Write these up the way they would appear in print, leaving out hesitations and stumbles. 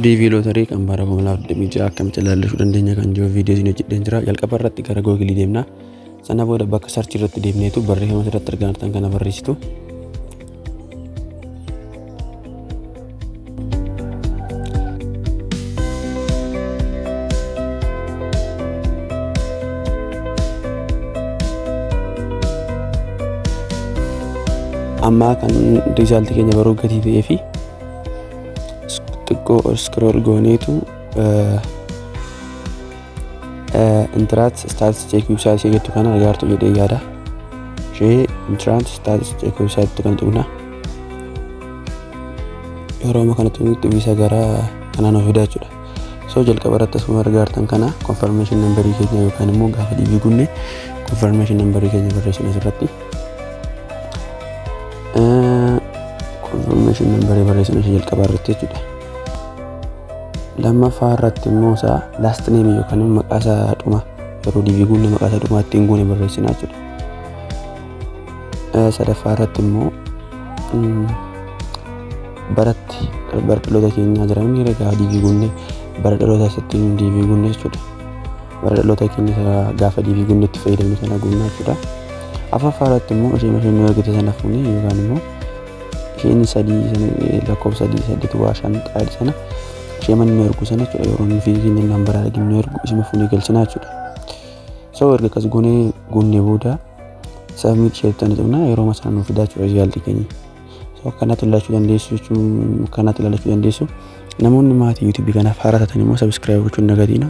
DV Lottery kan bara 2026 akkamitti ilaallachuu dandeenya kan jiru viidiyoo isin hojjedheen jira. Jalqaba irratti gara Google deemna. Sana booda bakka search irratti deemneetu barreeffama asirratti argaa kana barreessitu. Ammaa kan result keenya baruu gatii ta'ee fi xiqqoo scroll gooneetu entrant status check website ishee jettu kana argaartu jedhee yaada. Ishee entrant status check website jettu kana tuqna. Yeroo amma kana tuqnutti bisa gara kanaan of fidaa jechuudha. So jalqaba irratti asuma argaartan kana confirmation numberii keenya yookaan immoo gaafa DV gunne confirmation numberii keenya barreessina asirratti. Confirmation numberii barreessina ishee jalqaba irratti jechuudha. Lammaffaa irratti immoo isaa last name yookaan immoo maqaa isaa dhuma yeroo DV guunne maqaa isaa dhumaa ittiin guune barreessina jechuudha. Sadaffaa irratti immoo baratti bara dhaloota keenyaa jira inni gaafa DV guunne bara dhaloota isatti DV guunne jechuudha. Bara dhaloota keenya gaafa DV guunne itti fayyadamne sana guunnaa jechuudha. Afuraffaa irratti immoo ishee isheen nu ergite sana fuunee yookaan immoo isheen sadii lakkoofsa 3 8 waa 5 xaadhi sana ishee manni nu ergu sana jechuudha. Yeroo inni fiigee keenya nambaraa arginu nu ergu isuma fuunee galchinaa jechuudha. So erga akkas goonee guunnee booda submit ishee itti tuqna, yeroo sana nu fidaa jechuudha result keenya. So akkanatti ilaalchuu dandeessu jechuun akkanatti ilaalchuu dandeessu. Namoonni maatii YouTube kanaaf haaraa taatan immoo subscribe gochuun dagatiina.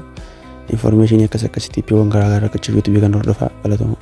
Information akkas akkasitti tippiiwwan garaa garaa argachuuf YouTube kana hordofaa. Galatooma.